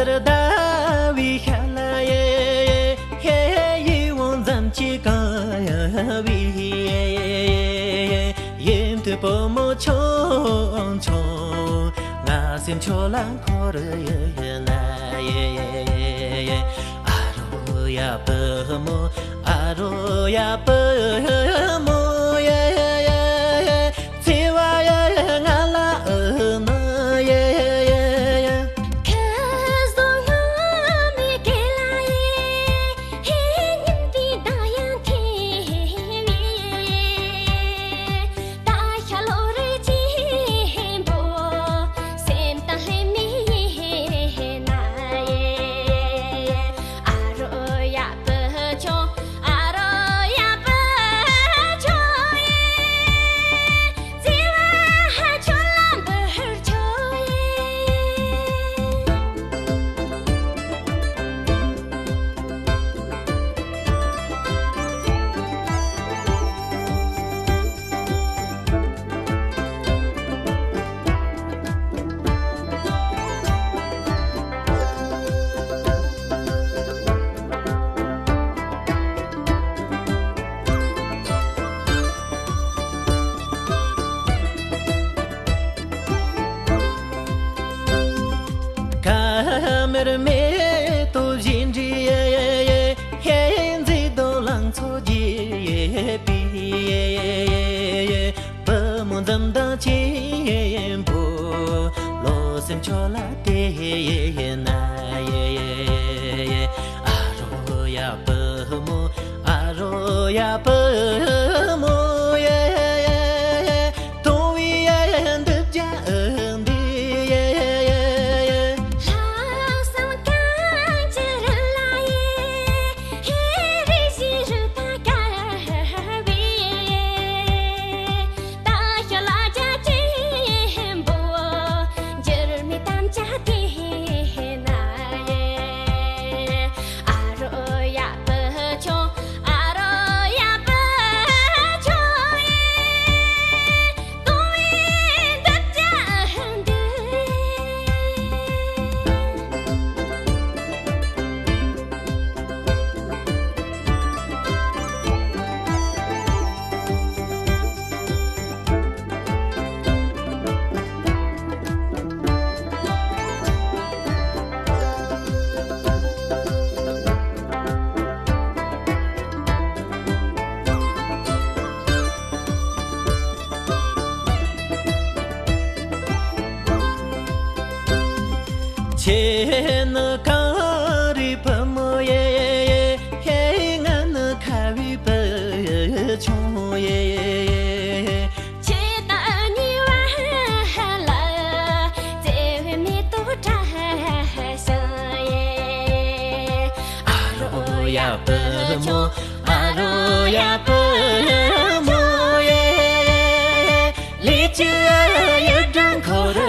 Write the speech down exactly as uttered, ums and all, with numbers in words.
ཟླ་བའི་ཤར་ལ་ཡེ། ཧེ་ཡིད་འོང་འཛུམ་གྱིས་གང་བའི་ཡེ། ཡུན་དུ་བུ་མོ་ཆུང་ཆུང་ང་སེམས་ཁྱོད་ལ་འཁོར་ཡོད་ན་ཡེ། ཨ་རོ་ཡ་བུ་མོ། ཨ་རོ་ཡ་བུ་མོ་ཡེ། བརྩེ་བ་ཡ་ང་ལ་ཨུ་ནུ་ཡེ། ཁ་ཟོ་ང་མི་སྐེ་ལ་ཡེ། ཧེ་ཉིན་དུས་ཟླ་ཡང་ཐེ་བའི་ད་ཤ་ལོ་རི་ཆེན་པོ་སེམས་དང་ལྷན་མི་ཡེ་ན་ཡེ། ཨ་རོ་ཡ་བུ་ཆུང་། ཨ་རོ་ཡ་བུ་ཆུང་ཡེ། བརྩེ་བ་ཁྱོད་ལ་འབུལ་ཆོག་ཡེ། ཁ་མེར་མེ་ཏོ་བཞིན་འདྲིས། ཧེ་མཛེས་སྡུག་ལང་ཚོ་རྒྱས་པའི། བུ་མོ་འཛུམ་མདངས་ཆེན་པོ་བློ་སེམས་ཁྱོད་ལ་དེ་ཡིན་ན་ཡེ། ཨ་རོ་ཡ་བུ་མོ། ཨ་རོ་ཡ་བུ་མོ་ཡེ། དུང་བའི་ཡ་འདི་བརྒྱ་འདི་ཡེ། ལྷག་བསམ་གངས་ཀྱི་རི་ལ་ཡེ། ཧེ་རི་བཞིན་རུ་ད་དཀར་བའི། ད་ཤ་ལ་རྒྱ་ཆེན་པོ། འགྱུར་མེད་དམ་བཅའ་དེ་ན་ཡེ། ཨ་རོ་ཡ་བུ་ཆུང་། ཨ་རོ་ཡ་བུ་ཆུང་ཡེ། དུང་བའི་འདི་བརྒྱ་འདི་ཡེ། ཁྱེད་ནི་གངས་རིའི་བུ་མོ་ཡེ། ང་ནི་ཁ་བའི་བུ་ཆུང་ཡེ། ཁྱེད་དང་གཉིས་བར་ལ་བརྩེ་བའི་མེ་ཏོག་བཀྲ་ཞིང་ཡེ། ཨ་རོ་ཡ་བུ་མོ། ཨ་རོ་ཡ་བུ་མོ་ཡེ། ལས་ཀྱི་ཡུལ་སྒང་འཁོར་